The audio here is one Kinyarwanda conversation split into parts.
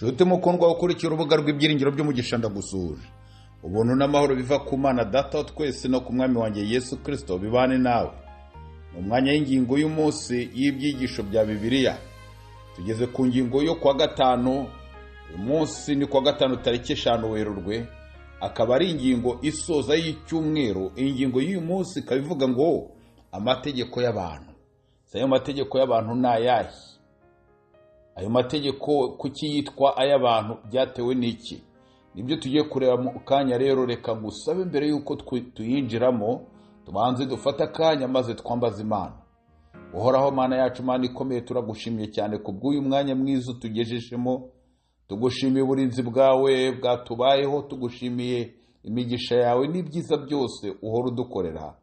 Nshuti mukundwa ukurikiye urubuga rw'ibyiringiro by'umugisha, ndagusuhuje. Ubuntu n'amahoro biva ku Mana Data wa twese no ku Mwami wanjye Yesu Kirisito bibane nawe. Ni umwanya w'ingingo y'umunsi y'ibyigisho bya Bibiliya. Tugeze ku ngingo yo kuwa gatanu. Uyu munsi ni kuwa gatanu tariki 5 Werurwe, akaba ari ingingo isoza y'icyumweru. Ingingo y'uyu munsi ikaba ivuga ngo amategeko y'abantu. Ayo mategeko y'abantu ni ayahe? Ayo mategeko kuki yitwa ay'abantu? Byatewe n'iki? Nibyo tugiye kureba mu kanya. Rero reka ngusabe mbere y'uko tuyinjiramo tubanze dufate akanya maze twambaze Imana. Uhoraho Mana yacu, Mana ikomeye, turagushimiye cyane ku bw'uyu mwanya mwiza utugejejemo. Tugushimiye uburinzi bwawe bwatubayeho, tugushimiye imigisha yawe n'ibyiza byose uhora udukorera.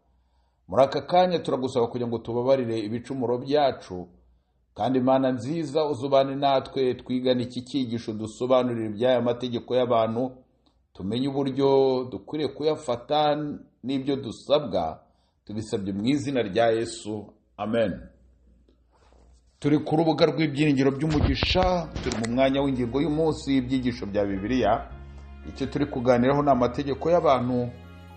Muri aka kanya turagusaba kugira ngo tubabarire ibicumuro byacu, kandi Mana nziza uzubane natwe twigane iki cyigisho, dusobanurire iby'aya mategeko y'abantu, tumenye uburyo dukwiriye kuyafata n'ibyo dusabwa. Tubisabye mu izina rya Yesu, amen. Turi ku rubuga rw'ibyiringiro by'umugisha, turi mu mwanya w'ingingo y'umunsi y'ibyigisho bya Bibiliya. Icyo turi kuganiraho ni amategeko y'abantu.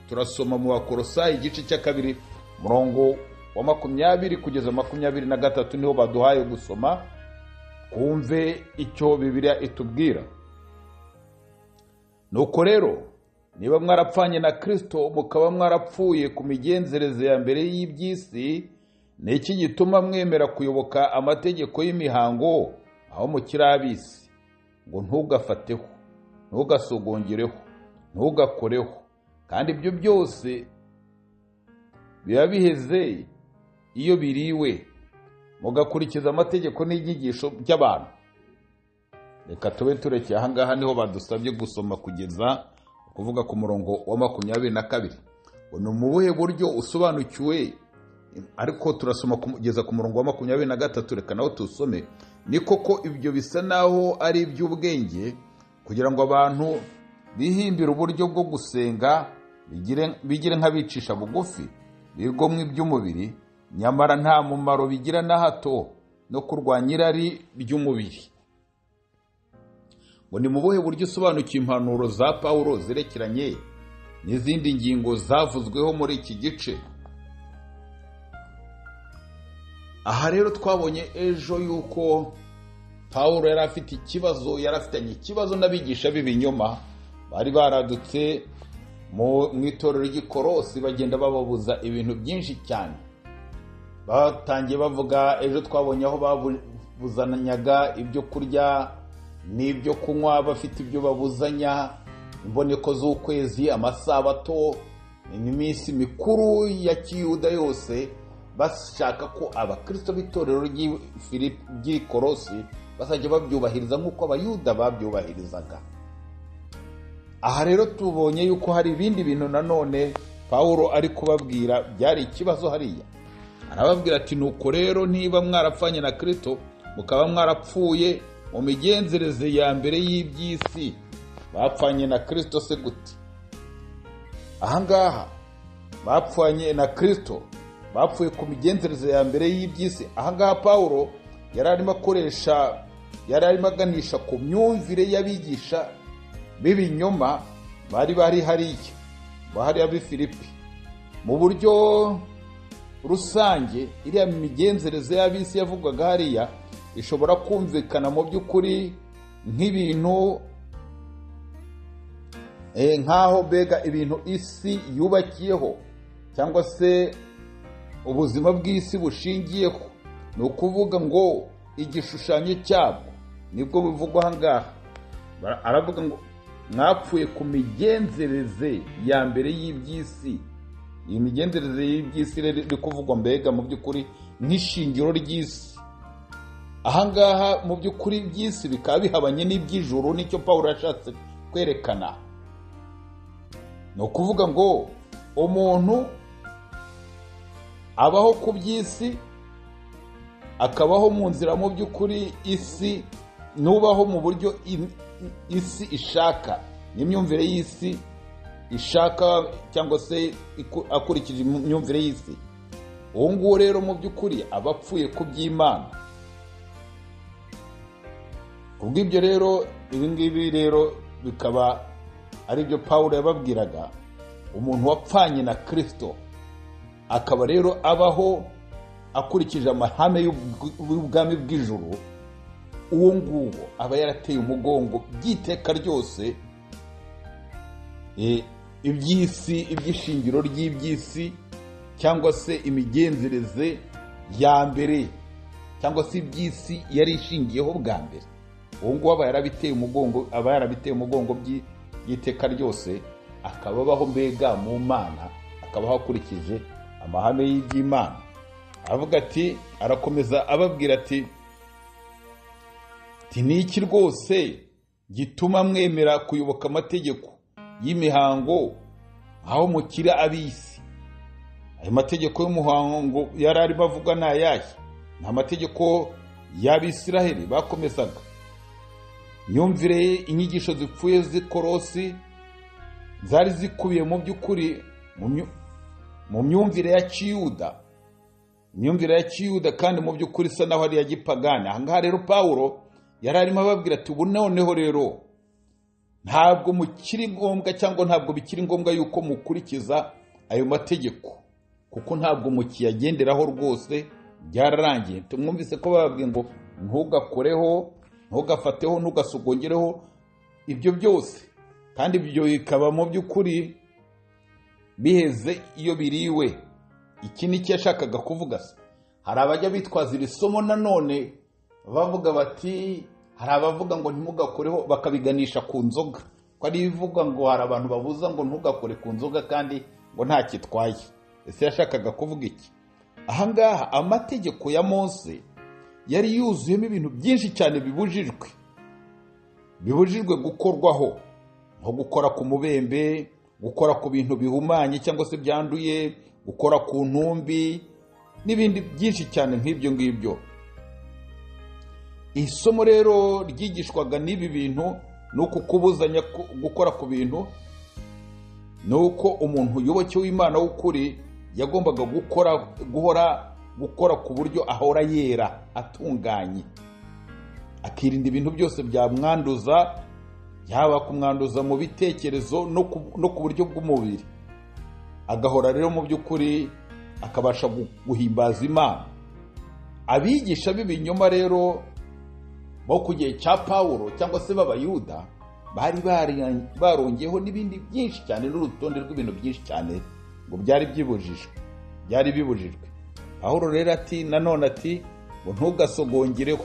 Turasoma mu Bakolosayi igice cya 2 murongo wa 20 kugeza 23, niho baduhaye gusoma, twumve icyo Bibiliya itubwira. Nuko rero niba mwarapfanye na Kristo, mukaba mwarapfuye ku migenzereze ya mbere y'iby'isi, ni iki gituma mwemera kuyoboka amategeko y'imihango aho mukiri ab'isi? Ngo ntugafateho, ntugasogongereho, ntugakoreho. Kandi ibyo byose biba biheze iyo biriwe, mugakurikiza amategeko n'inyigisho by'abantu. Reka tube turekeye ahangaha, niho badusabye gusoma kugeza kuvuga ku murongo wa 22. Ni mu buhe buryo usobanukiwe? Ariko turasoma kugeza ku murongo wa 23, reka naho tusome. Ni koko ibyo bisa naho ari iby'ubwenge, kugira ngo abantu bihimbire uburyo bwo gusenga, bigire nk'abicisha bugufi, bigomwe iby'umubiri, nyamara nta mumaro bigira na hato no kurwanya irari ry'umubiri. Ngo ni mu buhe buryo usobanukiwe impanuro za Pawulo zerekeranye n'izindi ngingo zavuzweho muri iki gice? Aha rero twabonye ejo yuko Pawulo yari afite ikibazo, yari afitanye ikibazo n'abigisha b'ibinyoma bari baradutse mu itorero ry'Ikorosi, bagenda bababuza ibintu byinshi cyane. Batangiye bavuga, ejo twabonye aho babuzanyaga ibyo kurya n'ibyo kunywa, bafite ibyo babuzanya, imboneko z'ukwezi, amasabato, n'iminsi mikuru ya Kiyuda yose, bashaka ko abakristo b'itorero ry'Ikorosi bazajya babyubahiriza nk'uko Abayuda babyubahirizaga. Aha rero tubonye yuko hari ibindi bintu nanone Pawulo ari kubabwira byari ikibazo hariya. Arababwira ati nuko rero niba mwarapfanye na Kristo, mukaba mwarapfuye mu migenzereze ya mbere y'iby'isi. Bapfanye na Kristo se gute? Ahangaha bapfanye na Kristo, bapfuye ku migenzereze ya mbere y'iby'isi. Ahangaha Pawulo yari arimo akoresha, yari arimo aganisha ku myumvire y'abigisha b'ibinyoma bari bari hariya, bahari ab'i Filipi. Mu buryo rusange iriya migenzereze y'ab'isi yavugwaga hariya ishobora kumvikana mu by'ukuri nk'ibintu nk'aho mbega ibintu isi yubakiyeho, cyangwa se ubuzima bw'isi bushingiyeho. Ni ukuvuga ngo igishushanyo cyabwo nibwo bivugwa ahangaha. Aravuga ngo mwapfuye ku migenzereze ya mbere y'iby'isi. Iyi migenzereze y'iby'isi rero iri kuvugwa mbega mu by'ukuri nk'ishingiro ry'isi. Ahangaha mu by'ukuri iby'isi bikaba bihabanye n'iby'ijuru, nicyo Pawulo yashatse kwerekana. Ni ukuvuga ngo umuntu abaho ku by'isi, akabaho mu nzira mu by'ukuri isi, nubaho mu buryo isi ishaka, n'imyumvire y'isi ishaka, cyangwa se akurikije imyumvire y'isi. Uwo nguwo rero mu by'ukuri aba apfuye ku by'Imana. Kubw'ibyo rero Ibi ngibi rero bikaba ari byo Pawulo yababwiraga. Umuntu wapfanye na Kristo akaba rero abaho akurikije amahame y'ubwami bw'ijuru, uwo nguwo aba yarateye umugongo by'iteka ryose iby'isi, iby'ishingiro ry'iby'isi, cyangwa se imigenzereze ya mbere, cyangwa se iby'isi yari ishingiyeho bwa mbere. Uwo nguwo aba yarabiteye umugongo, aba yarabiteye umugongo by'iteka ryose, akaba abaho mbega mu Mana, akabaho akurikije amahame y'iby'Imana. Avuga ati, arakomeza ababwira ati ni iki rwose gituma mwemera kuyoboka amategeko y'imihango aho mukira ab'isi? Ayo mategeko y'umuhango yari arimo avuga ni ayahe? Ni amategeko y'Abisiraheli bakomezaga. Imyumvire, inyigisho zipfuye z'ikorosi zari zikubiye mu by'ukuri mu myumvire ya Kiyuda, imyumvire ya Kiyuda kandi mu by'ukuri isa naho ari iya gipagani. Aha ngaha rero Pawulo yari arimo ababwira ati ubu noneho rero ntabwo mukiri ngombwa, cyangwa ntabwo bikiri ngombwa yuko mukurikiza ayo mategeko, kuko ntabwo mukiyagenderaho rwose, byararangiye. Tumwumvise ko bababwiye ngo ntugakoreho, ntugafateho, ntugasogongereho, ibyo byose, kandi ibyo bikaba mu by'ukuri biheze iyo biriwe. Iki ni cyo yashakaga kuvuga se. Hari abajya bitwaza iri somo nanone bavuga bati, hari abavuga ngo ntimugakoreho, bakabiganisha ku nzoga, ko ari ibivuga ngo hari abantu babuza ngo ntugakore ku nzoga kandi ngo nta kitwaye. Ese yashakaga kuvuga iki? Aha ngaha amategeko ya Mose yari yuzuyemo ibintu byinshi cyane bibujijwe gukorwaho, nko gukora ku mubembe, gukora ku bintu bihumanye cyangwa se byanduye, gukora ku ntumbi n'ibindi byinshi cyane nk'ibyo ngibyo. Isomo rero ryigishwaga n'ibi bintu ni uku kubuzanya gukora ku bintu, ni uko umuntu uyoboke w'Imana w'ukuri yagombaga guhora gukora ku buryo ahora yera atunganye, akirinda ibintu byose byamwanduza, yaba kumwanduza mu bitekerezo no ku buryo bw'umubiri. Agahora rero mu by'ukuri akabasha guhimbaza Imana. Abigisha b'ibinyoma rero bo ku gihe cya Pawulo cyangwa se b'Abayuda bari barongeyeho n'ibindi byinshi cyane, n'urutonde rw'ibintu byinshi cyane ngo byari bibujijwe. Pawulo rero ati nanone ati ngo ntugasogongereho,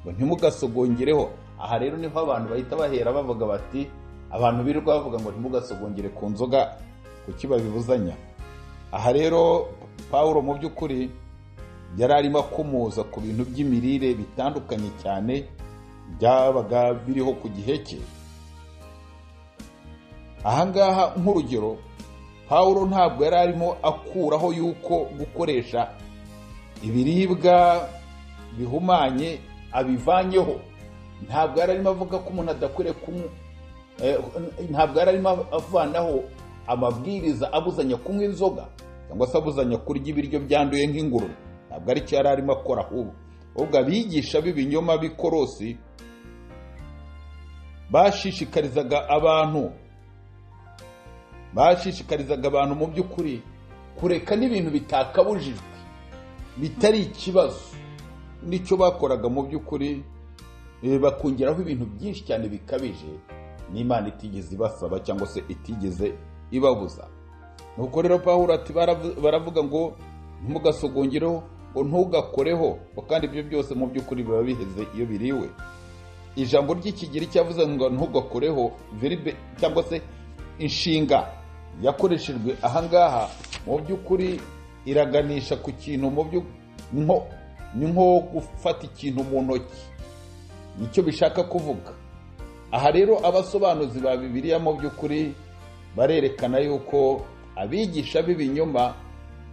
ngo ntimugasogongereho. Aha rero niho abantu bahita bahera bavuga bati, abantu birirwa bavuga ngo ntimugasogongere ku nzoga, kuki babibuzanya? Aha rero Pawulo mu by'ukuri yari arimo akomoza ku bintu by'imirire bitandukanye cyane byabaga biriho ku gihe cye. Aha ngaha nk'urugero, Pawulo ntabwo yari arimo akuraho yuko gukoresha ibiribwa bihumanye abivanyeho. Ntabwo yari arimo avuga ko umuntu adakwiriye kunywa, ntabwo yari arimo avanaho amabwiriza abuzanya kunywa inzoga cyangwa se abuzanya kurya ibiryo byanduye nk'ingurube. Ntabwo aricyo yari arimo akora. Ahubwo abigisha b'ibinyoma b'ikorosi bashishikarizaga abantu mu by'ukuri kureka n'ibintu bitakabujijwe, bitari ikibazo. Nicyo bakoraga mu by'ukuri, bakongeraho ibintu byinshi cyane bikabije n'Imana itigeze ibasaba cyangwa se itigeze ibabuza. Nuko rero Pawulo ati baravuga ngo ntimugasogongereho, ngo ntugakoreho, kandi ibyo byose mu by'ukuri biba biheze iyo biriwe. Ijambo ry'ikigiriki cyavuze ngo ntugakoreho, verbe cyangwa se inshinga yakoreshejwe aha ngaha mu by'ukuri iraganisha ku kintu ni nko gufata ikintu mu ntoki, nicyo bishaka kuvuga. Aha rero abasobanuzi ba Bibiliya mu by'ukuri barerekana yuko abigisha b'ibinyoma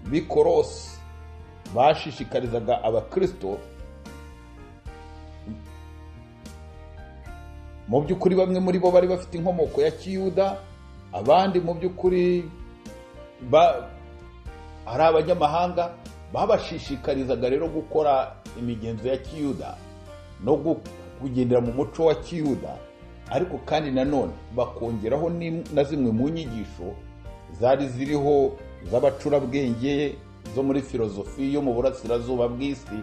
b'ikorosi bashishikarizaga abakristo mu by'ukuri, bamwe muri bo bari bafite inkomoko ya Kiyuda, abandi mu by'ukuri ari abanyamahanga. Babashishikarizaga rero gukora imigenzo ya Kiyuda no kugendera mu muco wa Kiyuda, ariko kandi nanone bakongeraho na zimwe mu nyigisho zari ziriho z'abacurabwenge zo muri filozofi yo mu burasirazuba bw'isi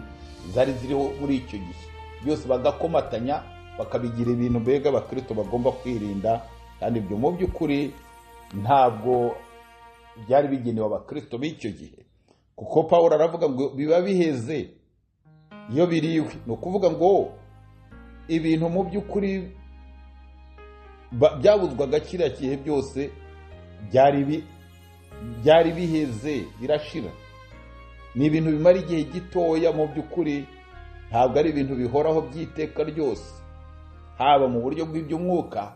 zari ziriho muri icyo gihe, byose bagakomatanya bakabigira ibintu mbega abakristo bagomba kwirinda. Kandi ibyo mu by'ukuri ntabwo byari bigenewe abakristo b'icyo gihe, kuko Pawulo aravuga ngo biba biheze iyo biriwe. Ni ukuvuga ngo ibintu mu by'ukuri byabuzwaga kiriya gihe byose byari biheze, birashira. Ni ibintu bimara igihe gitoya mu by'ukuri, ntabwo ari ibintu bihoraho by'iteka ryose, haba mu buryo bw'iby'umwuka,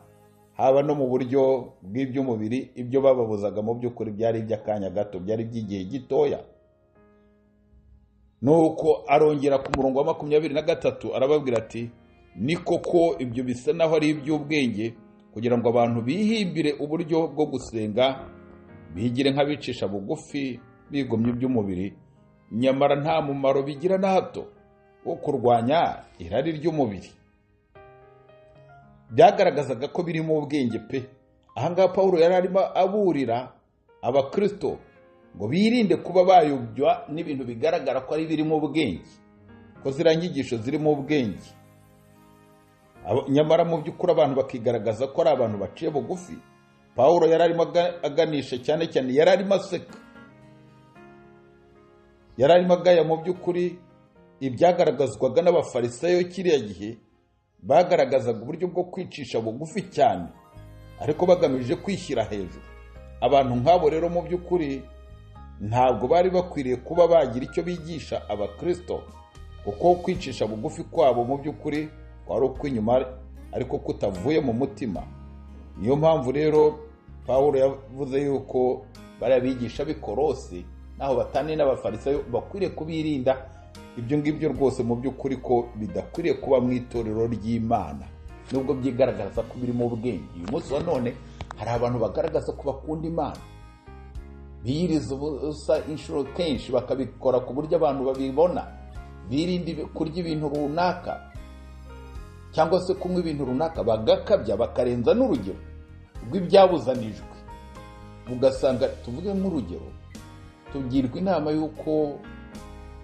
haba no mu buryo bw'iby'umubiri. Ibyo bababuzaga mu by'ukuri byari iby'akanya gato, byari iby'igihe gitoya. Nuko arongera ku murongo wa 23 arababwira ati ni koko ibyo bisa naho ari iby'ubwenge, kugira ngo abantu bihimbire uburyo bwo gusenga, bigire nk'abicisha bugufi bigomye iby'umubiri, nyamara nta mumaro bigira na hato wo kurwanya irari ry'umubiri. Byagaragazaga ko birimo ubwenge pe. Ahangaha Pawulo yari arimo aburira abakristo ngo birinde kuba bayobywa n'ibintu bigaragara ko ari birimo ubwenge, ko ziriya nyigisho zirimo ubwenge, nyamara mu by'ukuri abantu bakigaragaza ko ari abantu baciye bugufi. Pawulo yari arimo aganisha cyane cyane, yari arimo aseka, yari arimo agaya mu by'ukuri ibyagaragazwaga n'abafarisayo kiriya gihe. Bagaragazaga uburyo bwo kwicisha bugufi cyane, ariko bagamije kwishyira hejuru. Abantu nk'abo rero mu by'ukuri ntabwo bari bakwiriye kuba bagira icyo bigisha abakristo, kuko kwicisha bugufi kwabo mu by'ukuri kwari ukw'inyuma, ariko kutavuye mu mutima. Niyo mpamvu rero Pawulo yavuze yuko bariya bigisha b'Ikorosi naho bataniye n'abafarisayo bakwiriye kubirinda ibyo ngibyo rwose mu by'ukuri, ko bidakwiriye kuba mu itorero ry'Imana, nubwo byigaragaza ko birimo ubwenge. Uyu munsi wa none hari abantu bagaragaza ko bakunda Imana, biyiriza ubusa inshuro kenshi, bakabikora ku buryo abantu babibona, birinda kurya ibintu runaka cyangwa se kunywa ibintu runaka, bagakabya bakarenza n'urugero rw'ibyabuzanijwe. Ugasanga tuvuge nk'urugero, tugirwa inama y'uko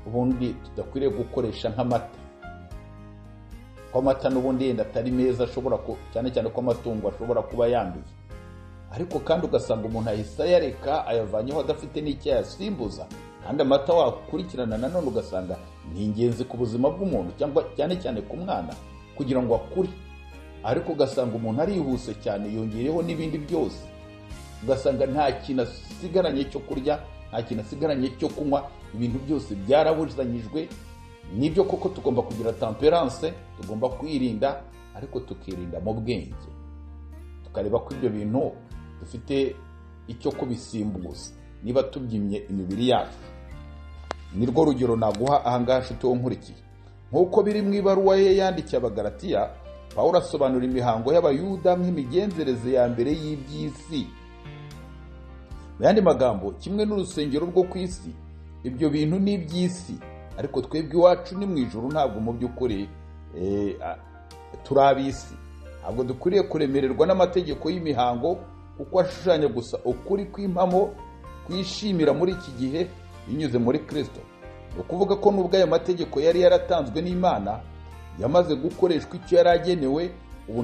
ubundi tudakwiriye gukoresha nk'amata, ko amata n'ubundi yenda atari meza, ashobora cyane cyane ko amatungo ashobora kuba yanduye, ariko kandi ugasanga umuntu ahise ayareka, ayavanyeho adafite n'icyo ayasimbuza. Kandi amata wakurikirana nanone ugasanga ni ingenzi ku buzima bw'umuntu, cyangwa cyane cyane ku mwana kugira ngo akure, ariko ugasanga umuntu arihuse cyane, yongereyeho n'ibindi byose, ugasanga nta kintu asigaranye cyo kurya, nta kintu asigaranye cyo kunywa, ibintu byose byarabuzanyijwe. Nibyo koko tugomba kugira temperance, tugomba kwirinda, ariko tukirinda mu bwenge, tukareba ko ibyo bintu dufite icyo kubisimbuza niba tubyimye imibiri yacu. Nirwo rugero naguha ahangaha nshuti wo nkurikiye. Nk'uko biri mu ibaruwa ye yandikiye Abagalatiya, Pawulo asobanura imihango y'Abayuda nk'imigenzereze ya mbere y'iby'isi. Mu yandi magambo, kimwe n'urusengero rwo ku isi, ibyo bintu ni iby'isi, ariko twebwe iwacu ni mu ijuru, ntabwo mu by'ukuri turi ab'isi. Ntabwo dukwiriye kuremererwa n'amategeko y'imihango, kuko ashushanya gusa ukuri kw'impamo kwishimira muri iki gihe binyuze muri Kristo. Ni ukuvuga ko nubwo ayo mategeko yari yaratanzwe n'Imana, yamaze gukoreshwa icyo yari agenewe, ubu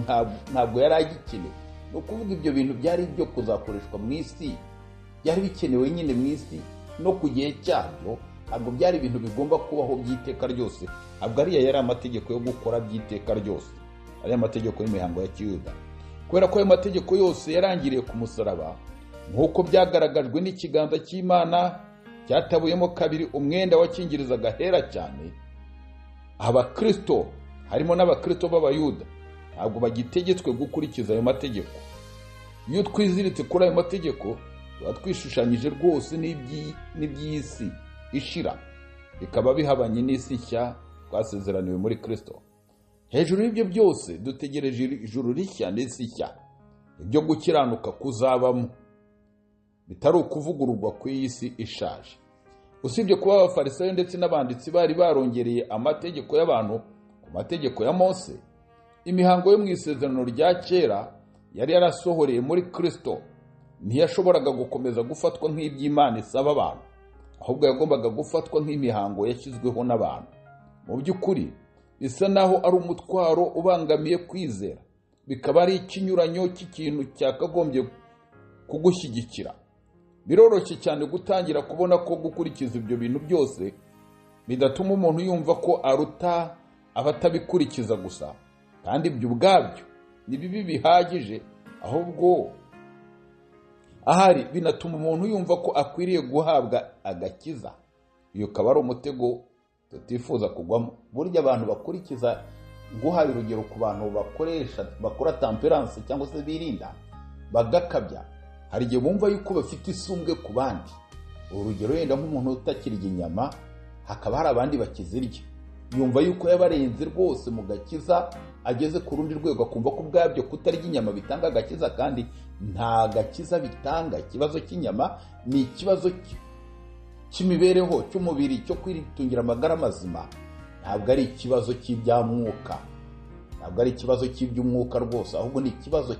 ntabwo yari agikenewe. Ni ukuvuga ibyo bintu byari ibyo kuzakoreshwa mu isi, byari bikenewe nyine mu isi no ku gihe cyabyo, ntabwo byari ibintu bigomba kubaho by'iteka ryose. Ntabwo ariya yari amategeko yo gukora by'iteka ryose, ari amategeko y'imihango ya Kiyuda. Kubera ko ayo mategeko yose yarangiriye ku musaraba, nk'uko byagaragajwe n'ikiganza cy'Imana cyatabuyemo kabiri umwenda wakingirizaga hera cyane, abakristo harimo n'abakristo b'Abayuda ntabwo bagitegetswe gukurikiza ayo mategeko. Iyo twiziritse kuri ayo mategeko, tuba twishushanyije rwose n'iby'isi ishira, bikaba bihabanye n'isi nshya twasezeraniwe muri Kristo. Hejuru y'ibyo byose dutegereje ijuru rishya n'isi nshya, ibyo gukiranuka kuzabamo, bitari ukuvugururwa kw'iyi si ishaje. Usibye kuba abafarisayo ndetse n'abanditsi bari barongereye amategeko y'abantu ku mategeko ya Mose, Imihango yo mu isezerano rya kera yari yarasohoreye muri Kristo ntiyashoboraga gukomeza gufatwa nk'iby'Imana isaba abantu, ahubwo yagombaga gufatwa nk'imihango yashyizweho n'abantu. Mu by'ukuri bisa naho ari umutwaro ubangamiye kwizera, bikaba ari ikinyuranyo cy'ikintu cyakagombye kugushyigikira. Biroroshye cyane gutangira kubona ko gukurikiza ibyo bintu byose bidatuma umuntu yumva ko aruta abatabikurikiza gusa, kandi ibyo ubwabyo ni bibi bihagije, ahubwo ahari binatuma umuntu yumva ko akwiriye guhabwa agakiza. Iyo ukaba ari umutego tutifuza kugwamo. Burya abantu bakurikiza, guhaye urugero ku bantu bakoresha bakora temperance cyangwa se birinda bagakabya, hari igihe bumva yuko bafite isumbwe ku bandi. Urugero yenda nk'umuntu utakirya inyama, hakaba hari abandi bakizirya, yumva yuko yabarenze rwose mu gakiza, ageze ku rundi rwego akumva ko ubwabyo kutarya inyama bitanga agakiza, kandi nta gakiza bitanga. Ikibazo cy'inyama ni ikibazo cy'imibereho, cy'umubiri, cyo kwitungira amagara mazima, ntabwo ari ikibazo cy'ibyamwuka, ntabwo ari ikibazo cy'iby'umwuka rwose, ahubwo ni ikibazo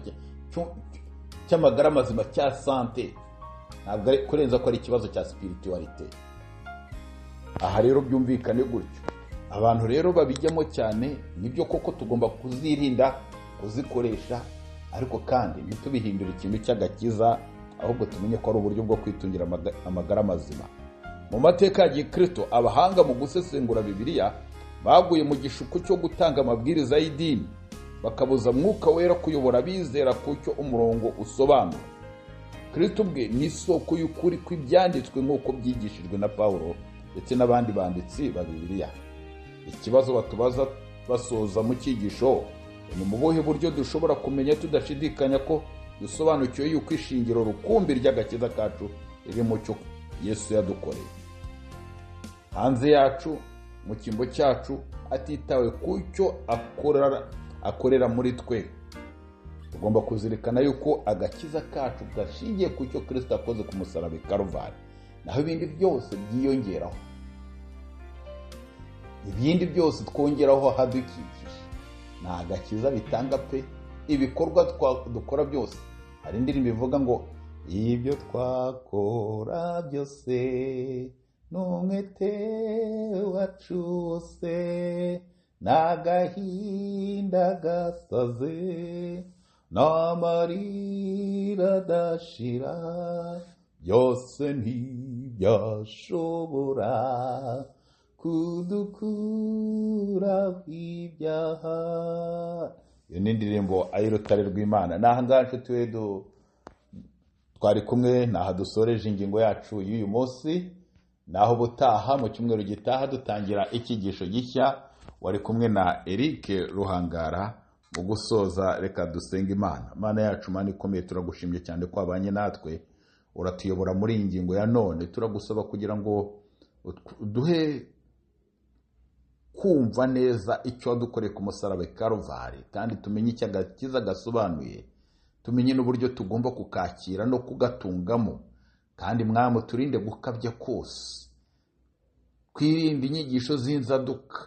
cy'amagara mazima, cya sante, ntabwo ari kurenza ko ari ikibazo cya spiritualite. Aha rero byumvikane gutyo. Abantu rero babijyamo cyane, nibyo koko tugomba kuzirinda kuzikoresha, ariko kandi ntitubihindure ikintu cy'agakiza, ahubwo tumenye ko ari uburyo bwo kwitungira amagara mazima. Mu mateka ya Gikristo, abahanga mu gusesengura Bibiliya baguye mu gishuko cyo gutanga amabwiriza y'idini, bakabuza Mwuka Wera kuyobora abizera ku cyo umurongo usobanura. Kristo ubwe ni isoko y'ukuri kw'ibyanditswe nk'uko byigishijwe na Pawulo ndetse n'abandi banditsi ba Bibiliya. Ikibazo batubaza basoza mu cyigisho ni mu buhe buryo dushobora kumenya tudashidikanya ko dusobanukiwe yuko ishingiro rukumbi ry'agakiza kacu riri mu cyo Yesu yadukoreye hanze yacu, mu cyimbo cyacu, atitawe ku cyo akorera muri twe. Tugomba kuzirikana yuko agakiza kacu gashingiye ku cyo Kristo akoze ku musaraba i Karuvali, naho ibindi byose byiyongeraho, ibindi byose twongeraho hadukikije nta gakiza bitanga pe. Ibikorwa dukora byose, hari indirimbo ivuga ngo ibyo twakora byose n'umwete wacu wose n'agahinda gasaze n'amarira adashira byose ntibyashobora kudukuraho ibyaha. Iyo ni indirimbo ay'urutare rw'Imana. N'aha ngaha nshuti we twari kumwe, n'aha dusoreje ingingo yacu y'uyu munsi. Naho ubutaha mu cyumweru gitaha dutangira icyigisho gishya. Wari kumwe na Eric Ruhangara. Mu gusoza reka dusenge Imana. Mana yacu, Mana ikomeye, turagushimye cyane ko wabanye natwe, uratuyobora muri iyi ngingo ya none. Turagusaba kugira ngo duhe kumva neza icyo wadukoreye ku musaraba Karuvali, kandi tumenye icyo agakiza gasobanuye, tumenye n'uburyo tugomba kukakira no kugatungamo. Kandi Mwami turinde gukabya kose, twirinde inyigisho z'inzaduka,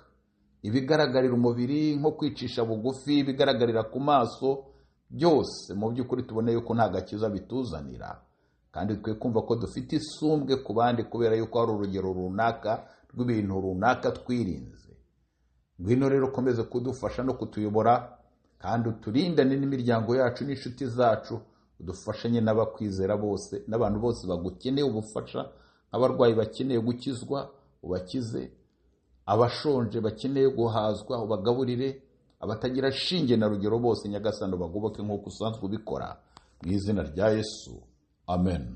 ibigaragarira umubiri nko kwicisha bugufi, ibigaragarira ku maso, byose mu by'ukuri tubone yuko nta gakiza bituzanira. Kandi twe kumva ko dufite isumbwe ku bandi kubera yuko hari urugero runaka rw'ibintu runaka twirinze. Ngwino rero ukomeze kudufasha no kutuyobora, kandi uturindane n'imiryango yacu n'inshuti zacu, udufashanye n'abakwizera bose n'abantu bose bagukeneye ubufasha, nk'abarwayi bakeneye gukizwa ubakize, abashonje bakeneye guhazwa ubagaburire, abatagira shinge na rugero bose Nyagasani ubagoboke nk'uko usanzwe ubikora. Mu izina rya Yesu, amen.